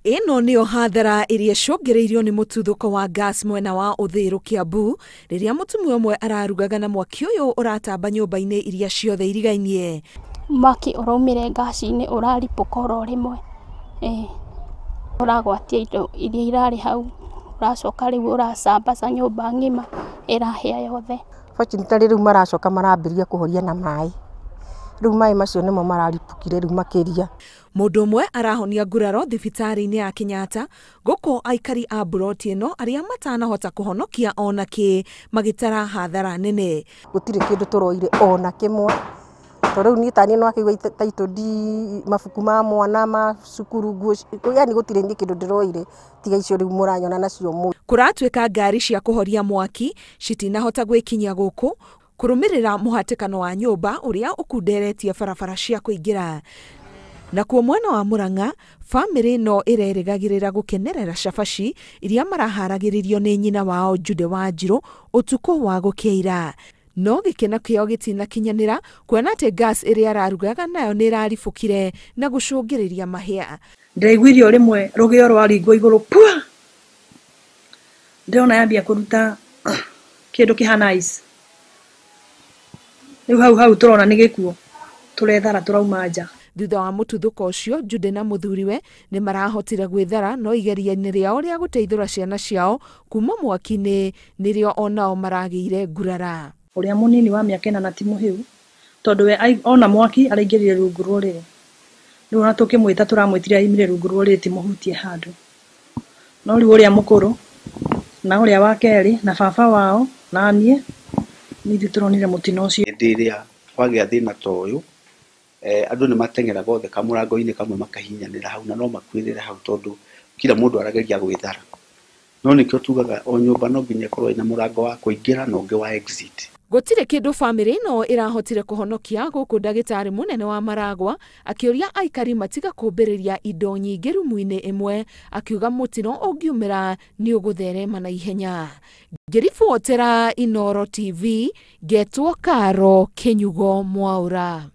Ĩno nĩyo hathara ĩrĩa ĩcũngĩrĩirio nĩ mũtuthũko wa gas mwena wa Uthiru Kiambu rĩrĩa mũtumia ũmwe ararugaga na mwaki ũyũ ũratamba nyũmba-inĩ iria ciothe irigainie. Mwaki ũraumire ngaci-inĩ ũraripũka oro rĩmwe, ũragwatia indo iria irarĩ hau, ũracoka rĩu ũracambaca nyũmba ng'ima ĩrahĩa yothe. Fortunately rĩu maracoka marambĩrĩria kũhoria na maĩ, rĩu maĩ macio nĩmo mararipũkire rĩu makĩria. Mũndũ ũmwe arahonia nguraro thibitarĩ-inĩ ya Kenyatta gũkũ aikari a mburoti ĩno arĩa matanahota kũhonokia ona kĩ magĩtara hathara nene. Gũtirĩ kĩndũ tũroire ona kĩmwe, to rĩu niĩ taniĩ no akĩigua title deed, mabuku ma mwana ma cukuru, nguo, yani gũtirĩ niĩ kĩndũ ndĩroire tiga icio rĩu mũranyona nacio ũmũthĩ. Kũratuĩka ngari cia kũhoria mwaki citinahota gwĩkinyia gũkũ kũrũmĩrĩra mũhatĩkano wa nyũmba ũrĩa ũkunderetie barabara cia kũingĩra. Nakuo mwena wa Murang'a, bamĩrĩ ĩno ĩrerĩgagĩrĩra gũkenerera cabaci iria maraharagĩrĩrio nĩ nyina wao Jude Wanjiru ũtukũ wa gũkĩira. No gĩkeno kĩao gĩtinakinyanĩra kuona atĩ gas ĩrĩa ararugaga nayo nĩ ĩraribũkire na gũcũngĩrĩria mahĩa. Ndĩraiguire o rĩmwe rũgĩo rwaringwo igũrũ pua, ndĩrona yambia kũruta kĩndũ kĩhana ice. Rĩu hau hau tũrona nĩ gĩkuũ, tũrethara tũrauma nja. Thutha wa mũtuthũko ũcio, Jude na mũthuriwe nĩ marahotire gwĩthara no igeria-inĩ rĩao rĩa gũteithũra ciana ciao kuma mwaki-inĩ nĩrĩo onao maragĩire ngurara. Ũrĩa mũnini wa mĩaka 4 ti mũhĩu, tondũ we ona mwaki araingĩrire rungu rwa ũrĩrĩ. Rĩu ona tũkĩmwĩta tũramwĩtire aimire rungu rwa ũrĩrĩ timũhutie handũ. No rĩu ũrĩa mũkũrũ na ũrĩa wa kerĩ na baba wao na niĩ nĩ ithuĩ tũronire mũtino ũcio. Hĩndĩ ĩrĩa kwagĩa thĩna ta ũyũ, andũ nĩ mateng'eraga othe kamũrango-inĩ kamwe makahihinyanĩra hau na no makuĩrĩre hau tondũ kila mũndũ arageria gwĩthara. No nĩkĩo tugaga o nyũmba no nginya ĩkorwo ĩna mũrango wa kũingĩra na ũngĩ wa exit. Gũtirĩ kĩndũ bamĩrĩ ĩno ĩrahotire kũhonokia gũkũ ndagĩtarĩ mũnene wa Maragwa akĩũria aikari matiga kũmbĩrĩria indo nyingĩ rumu-inĩ ĩmwe, akiuga mũtino ũngiumĩra nĩ ũgũtherema na ihenya. Ngĩribotera Inooro TV, ngetwo Karo Kĩnyugo Mwaũra.